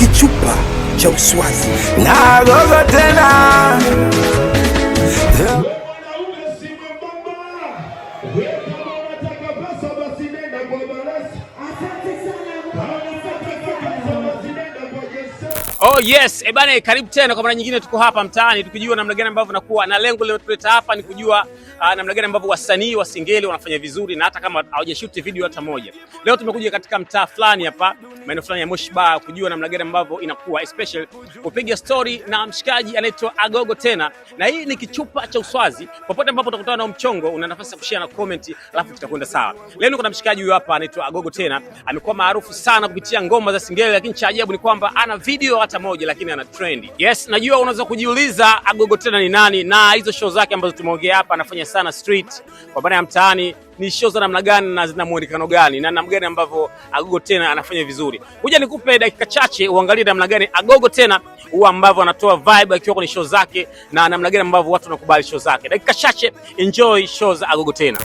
Kichupa cha Uswazi na gogo tena. Mwanaume si mwembamba, we kama unataka pesa basi nenda kwa Barasa. Kama unataka pesa basi nenda kwa Jesse. Oh yes, ebane, karibu tena kwa mara nyingine, tuko hapa mtaani tukijua namna gani ambavyo nakuwa na lengo lilotuleta hapa ni kujua namna gani ambavyo wasanii wa Singeli wanafanya vizuri na hata kama hawajashoot video hata moja. Leo tumekuja katika mtaa fulani hapa, maeneo fulani ya Moshi Bar kujua namna gani ambavyo inakuwa especially kupiga story na mshikaji anaitwa Agogo tena, na hii ni kichupa cha Uswazi. Popote ambapo utakutana na mchongo, una nafasi ya kushare na comment, alafu tutakwenda sawa. Leo niko na mshikaji huyu hapa anaitwa Agogo tena, amekuwa maarufu sana kupitia ngoma za Singeli, lakini cha ajabu ni kwamba ana video hata moja, lakini ana trend. Yes, najua unaweza kujiuliza Agogo tena ni nani, na hizo show zake ambazo tumeongea hapa, anafanya sana street kwa maana ya mtaani, ni show za namna gani na zina muonekano gani na namna gani ambavyo Agogo tena anafanya vizuri. Kuja nikupe dakika chache uangalie namna gani Agogo tena huwa ambavyo anatoa vibe akiwa kwenye show zake na namna gani ambavyo watu wanakubali show zake. Dakika chache, enjoy show za Agogo tena.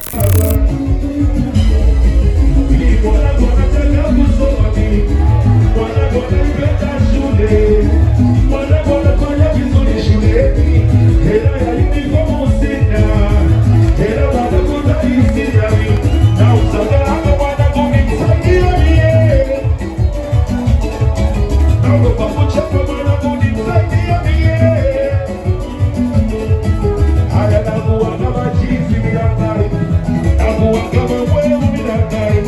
Mwanangu anataka kusoma mimi, mwanangu anapenda shule, mwanangu anafanya vizuri shuleni, hela ya uniform sina, hela mwanangu sina mimi, na usalama mwanangu nimsaidie mie, naogopa kuchapa mwanangu nimsaidie mie. Haya, nakuwa kama chizi minangari, nakuwa kama mwewe minangari,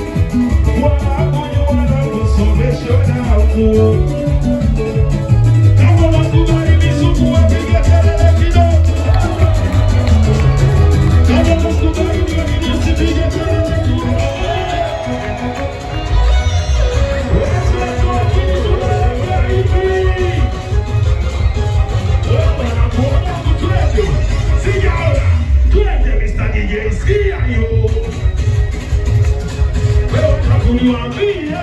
wanangu wanangu somesho nangu. Kama wakubali misuku wapige kelele kidogo. Kama wakubali mimi usipige kelele kidogo. Wewe akili tunaenda hivi. Wewe nakuona twende. Sijaona. Twende Mr. DJ, sikia hiyo. Wewe nakuniambie.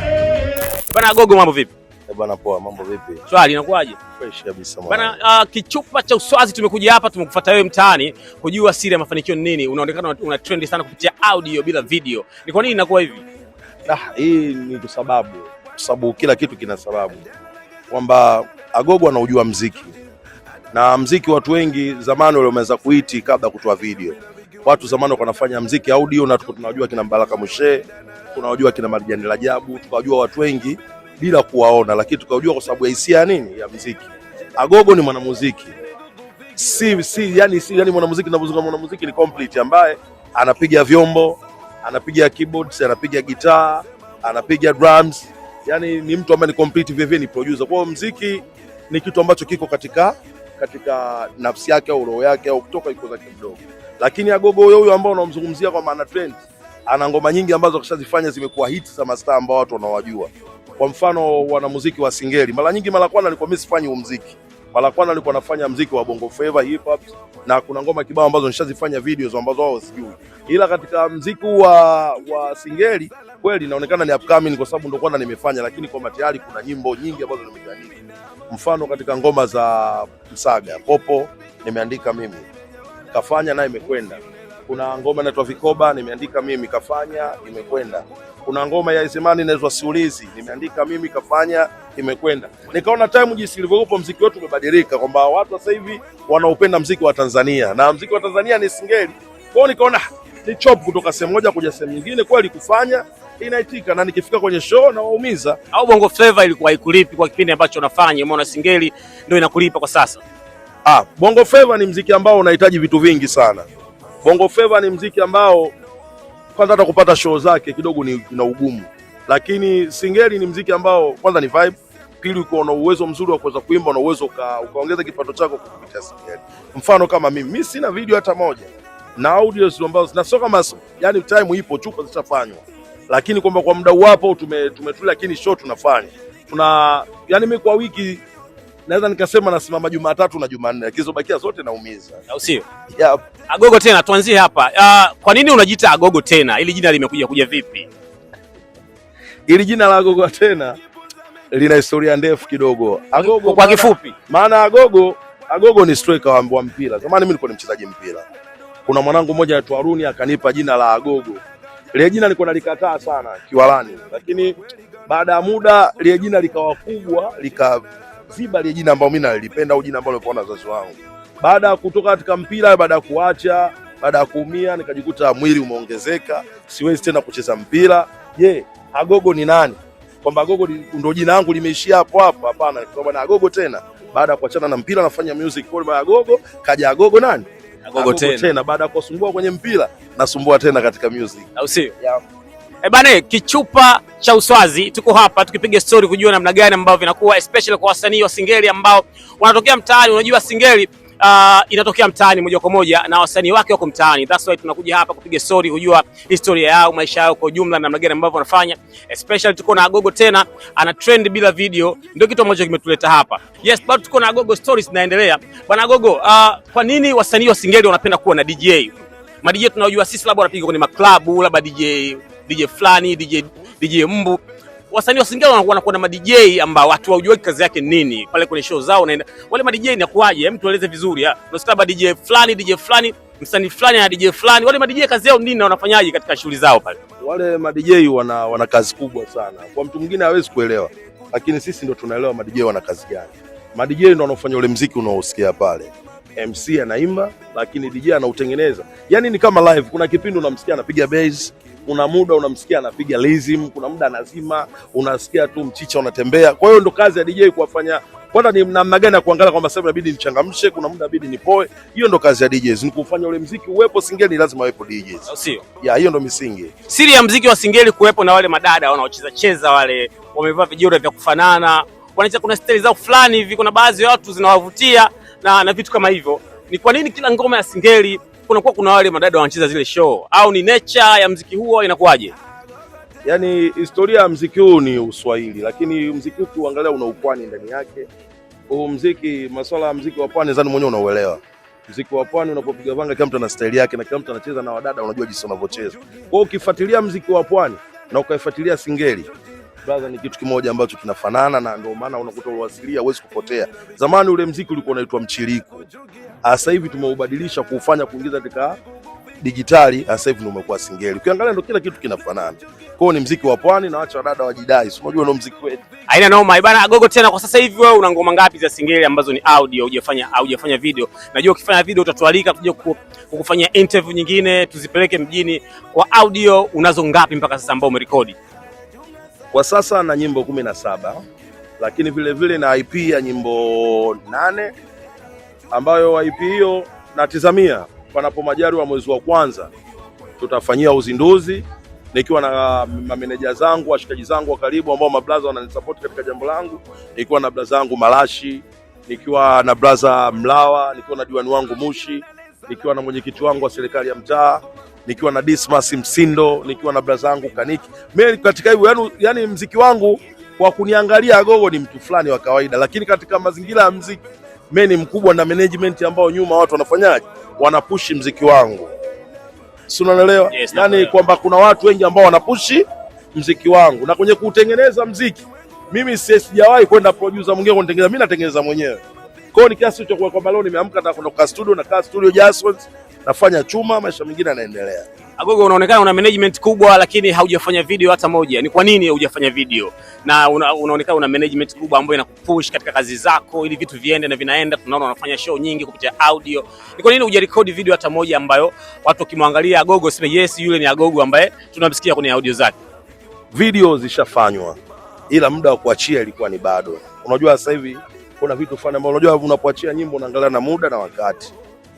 Bana Agogo, mambo vipi? Eh, bwana poa, mambo vipi? Swali inakuwaje? Fresh kabisa mwana. Bana, kichupa cha Uswazi tumekuja hapa, tumekufuata wewe mtaani kujua siri ya mafanikio ni nini. Unaonekana una trend sana kupitia audio bila video. Ni kwa nini inakuwa hivi? Ah, hii ni kwa sababu kila kitu kina sababu, kwamba Agogo anaujua mziki na mziki, watu wengi zamani waliweza kuiti kabla kutoa video. Watu zamani walikuwa wanafanya mziki audio, na tuko tunajua kina Mbaraka Moshe, tunawajua kina Marjani Rajabu, tukawajua watu wengi bila kuwaona, lakini tukawajua kwa sababu ya hisia ya nini ya mziki. Agogo ni mwanamuziki si yani, si yani mwanamuziki, ninapozungumza mwanamuziki ni complete, ambaye anapiga vyombo, anapiga keyboards, anapiga gitaa, anapiga drums, yani ni mtu ambaye ni complete, vile vile ni producer. Kwa hiyo mziki ni kitu ambacho kiko katika nafsi yake au roho yake au kutoka iko zake mdogo. Lakini Agogo huyo huyo ambao unamzungumzia kwa maana trend, ana ngoma nyingi ambazo kashazifanya zimekuwa hits za mastaa ambao watu wanawajua. Kwa mfano wanamuziki wa Singeli, mara nyingi, mara kwanza alikuwa mimi sifanyi muziki, mara kwanza alikuwa anafanya muziki wa Bongo Flava, hip hop, na kuna ngoma kibao ambazo nishazifanya videos ambazo wao sijui, ila katika muziki wa Singeli kweli inaonekana ni upcoming kwa sababu ndo kwanza nimefanya, lakini kwa tayari kuna nyimbo nyingi ambazo nimeandika. Mfano katika ngoma za Msaga Popo nimeandika mimi, kafanya naye imekwenda. Kuna ngoma inaitwa Vikoba nimeandika mimi, kafanya imekwenda. Kuna ngoma ya Isemani inaitwa Siulizi nimeandika mimi, kafanya imekwenda. Nikaona time jinsi ilivyokuwa, mziki wetu umebadilika, kwamba watu sasa hivi wanaupenda mziki wa Tanzania na mziki wa Tanzania ni Singeli. Kwa hiyo nikaona ni chop kutoka sehemu moja kuja sehemu nyingine, kweli kufanya inaitika, na nikifika kwenye show na waumiza. Au Bongo Flava ilikuwa haikulipi kwa kipindi ambacho unafanya? Umeona Singeli ndio inakulipa kwa sasa. Ah, Bongo Flava ni mziki ambao unahitaji vitu vingi sana. Bongo Flava ni mziki ambao kwanza hata kupata show zake kidogo ni na ugumu, lakini Singeli ni mziki ambao kwanza ni vibe, pili uko na uwezo mzuri wa kuweza kuimba na uwezo ukaongeza kipato chako kupitia Singeli. Mfano kama mimi sina video hata moja na audio ambazo na sio kama yani time ipo chupa zishafanywa, lakini kwamba kwa muda wapo tumetulia, lakini show tunafanya tuna yani mimi kwa wiki naweza nikasema nasimama Jumatatu na Jumanne, lakini zobakia zote naumiza. Au sio? Yep. Agogo tena, tuanzie hapa. Kwa nini unajiita Agogo tena? Hili jina limekuja kuja vipi? Ili jina la Agogo tena lina historia ndefu kidogo. Agogo Kwa kifupi. Maana Agogo ni striker wa mpira. Zamani mimi nilikuwa ni mchezaji mpira. Kuna mwanangu mmoja anaitwa Haruni akanipa jina la Agogo. Ile jina nilikuwa nalikataa sana kiwalani, lakini Baada ya muda lile jina likawa kubwa, likaziba lile jina ambalo mimi nalipenda au jina ambalo nilikuwa na wazazi wangu. Baada ya kutoka katika mpira, baada ya kuacha, baada ya kuumia, nikajikuta mwili umeongezeka, siwezi tena kucheza mpira. Je, Agogo ni nani? Kwamba Agogo ndio jina langu limeishia hapo hapo? Hapana, kwa bwana Agogo tena. Baada ya kuachana na mpira nafanya music kwa Agogo, kaja Agogo nani? Agogo tena. Baada ya kusumbua kwenye mpira nasumbua tena katika music. Au sio? Yeah. Eh bane, kichupa cha uswazi tuko hapa tukipiga story kujua namna gani ambavyo vinakuwa especially kwa wasanii wa singeli ambao wanatokea mtaani. Unajua singeli inatokea mtaani moja kwa moja na wasanii wake wako mtaani. That's why tunakuja hapa kupiga story kujua historia yao, maisha yao kwa ujumla, namna gani ambavyo wanafanya. Especially tuko na Agogo tena ana trend bila video, ndio kitu ambacho kimetuleta hapa. Yes, bado tuko na Agogo, stories zinaendelea. Bwana Agogo, kwa nini wasanii wa singeli wanapenda kuwa na DJ? Ma DJ tunajua sisi labda wanapiga kwenye maklabu, labda DJ fulani, DJ Mbu. Wasanii wa singeli wanakuwa na ma DJ ambao watu hawajui kazi yake nini pale kwenye show zao naenda. Wale ma DJ inakuwaje? Hem, tueleze vizuri ya. Unasikia labda DJ fulani, DJ fulani, msanii fulani na DJ fulani. Wale ma DJ kazi yao nini na wanafanyaje katika shughuli zao pale? Wale ma DJ wana kazi kubwa sana. Kwa mtu mwingine hawezi kuelewa, lakini sisi ndo tunaelewa ma DJ wana kazi gani. Ma DJ ndo wanaofanya ule mziki unaosikia pale. MC anaimba lakini DJ anautengeneza. Yaani ni kama live, kuna kipindi unamsikia anapiga bass, kuna muda unamsikia anapiga rhythm, kuna muda anazima, unasikia tu mchicha unatembea. Kwa hiyo ndo kazi ya DJ kuwafanya kwanza ni namna gani ya kuangalia kwamba sasa inabidi nichangamshe, kuna muda inabidi nipoe. Hiyo ndo kazi ya DJs, ni kufanya ule mziki uwepo. Singeli lazima awepo DJs. Au sio? Ya, hiyo ndo misingi. Siri ya mziki wa singeli kuwepo na wale madada wanaocheza cheza, wale wamevaa vijora vya kufanana, wanacheza, kuna staili zao fulani hivi, kuna baadhi ya watu zinawavutia na vitu kama hivyo. Ni kwa nini kila ngoma ya singeli kunakuwa kuna wale madada wanacheza zile show, au ni nature ya mziki huo, inakuwaje? Yaani historia ya mziki huu ni Uswahili, lakini mziki huu ukiuangalia una upwani ndani yake. Huu mziki, masuala ya mziki wa pwani nadhani mwenyewe unauelewa. Mziki wa pwani unapopiga vanga, kila mtu ana staili yake na kila mtu anacheza na wadada, unajua jinsi wanavyocheza. Kwa hiyo ukifuatilia mziki wa pwani na ukaifuatilia singeli, brother, ni kitu kimoja ambacho kinafanana, na ndio maana unakuta uasilia huwezi kupotea. Zamani ule mziki ulikuwa unaitwa mchiriku, sasa hivi tumeubadilisha kuufanya kuingiza katika dijitali, sasa hivi ndio umekuwa singeli. Ukiangalia ndio kila kitu kinafanana. Kwa hiyo ni mziki wa pwani na wacha wadada wajidai, si unajua ndio mziki wetu. Haina noma bana. Agogo tena, kwa sasa hivi wewe una ngoma ngapi za singeli ambazo ni audio, hujafanya video? Najua ukifanya video utatualika kuja kukufanyia interview nyingine, tuzipeleke mjini. Kwa audio unazo ngapi mpaka sasa ambao umerekodi? Kwa sasa na nyimbo 17, lakini vile vile na EP ya nyimbo 8 ambayo EP hiyo natizamia panapo majaliwa mwezi wa kwanza tutafanyia uzinduzi nikiwa na mameneja zangu, washikaji zangu wa karibu ambao mablaza wananisupport katika jambo langu, nikiwa na blaza zangu Malashi, nikiwa na blaza Mlawa, nikiwa na diwani wangu Mushi, nikiwa na mwenyekiti wangu wa serikali ya mtaa, nikiwa na Dismas Msindo, nikiwa na blaza zangu Kaniki. Mimi katika hivyo, yani mziki wangu kwa kuniangalia Agogo ni mtu fulani wa kawaida, lakini katika mazingira ya mziki mimi ni mkubwa na management ambao nyuma watu wanafanyaje, wanapushi mziki wangu, si unanielewa? Yes, yani kwamba kuna watu wengi ambao wanapushi mziki wangu, na kwenye kutengeneza mziki mimi sijawahi kwenda producer mwingine kunitengeneza, mimi natengeneza mwenyewe. Kwa hiyo ni kiasi cha kwamba leo nimeamka nataka kwenda kwa studio, na kaa studio Jasons, nafanya chuma, maisha mengine yanaendelea. Agogo, unaonekana una management kubwa lakini haujafanya video hata moja. Ni kwa nini hujafanya video? Na unaonekana una management kubwa ambayo inakupush katika kazi zako ili vitu viende na vinaenda. Tunaona unafanya show nyingi kupitia audio. Ni kwa nini hujarekodi video hata moja ambayo watu wakimwangalia Agogo sema yes, yule ni Agogo ambaye tunamsikia kwenye audio zake? Video zishafanywa, ila muda wa kuachia ilikuwa ni bado. Unajua sasa hivi kuna vitu fulani ambavyo unajua unapoachia nyimbo unaangalia na muda na wakati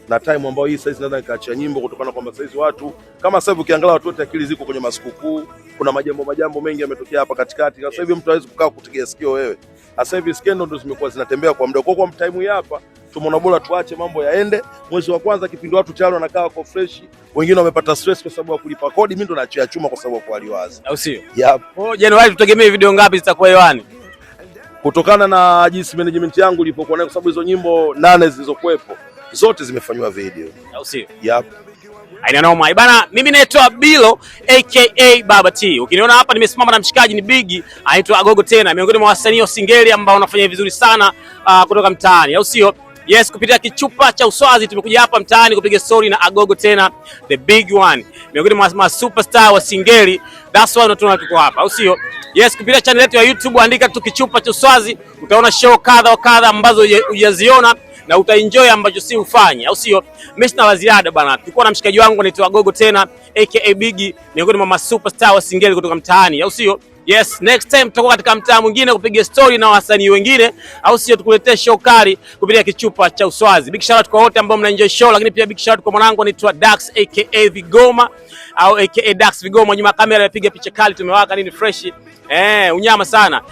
na time ambayo hii saizi naweza nikaachia nyimbo, kutokana kwamba saizi watu kama sasa hivi ukiangalia watu wote akili ziko kwenye masikukuu, kuna majambo mengi yametokea hapa katikati. Sasa hivi mtu hawezi kukaa kutegea sikio wewe. Sasa hivi skendo ndo zimekuwa zinatembea kwa muda. Kwa time hapa tumeona bora tuache mambo yaende. Mwezi wa kwanza kipindi watu tayari wanakaa wako fresh, wengine wamepata stress kwa sababu ya kulipa kodi, mimi ndo naachia chuma kwa sababu ya kuwaliwaza. Au sio? Yep. Oh, Januari tutegemee video ngapi zitakuwa hewani? Kutokana na jinsi management yangu ilipokuwa nayo, kwa sababu hizo nyimbo 8 zilizokuwepo zote zimefanywa video. Au sio? Yep. Haina noma. Bana, mimi naitwa Bilo aka Baba T. Ukiniona hapa nimesimama na mshikaji ni Bigi, anaitwa Agogo tena, miongoni mwa wasanii wa singeli ambao wanafanya vizuri sana kutoka mtaani, au sio? Yes, kupitia Kichupa cha Uswazi tumekuja hapa mtaani kupiga story na Agogo tena, the big one, miongoni mwa ma superstar wa Singeli. That's why unatuona tuko hapa, au sio? Yes, kupitia channel yetu ya YouTube andika tu Kichupa cha Uswazi, utaona show kadha wa kadha ambazo hujaziona na utaenjoy ambacho si ufanye, au sio? Mimi sina la ziada bana. Tulikuwa na mshikaji wangu anaitwa Agogo tena, aka Biggie, miongoni mwa superstar wa Singeli kutoka mtaani, au sio? Yes, next time tutakuwa katika mtaa mwingine kupiga story na wasanii wengine, au sio? Tukuletee show kali kupitia Kichupa cha Uswazi. Big shout out kwa wote ambao mna enjoy show, lakini pia big shout out kwa mwanangu anaitwa Dax aka Vigoma au aka Dax Vigoma, nyuma kamera amepiga picha kali, tumewaka nini fresh. Unyama sana.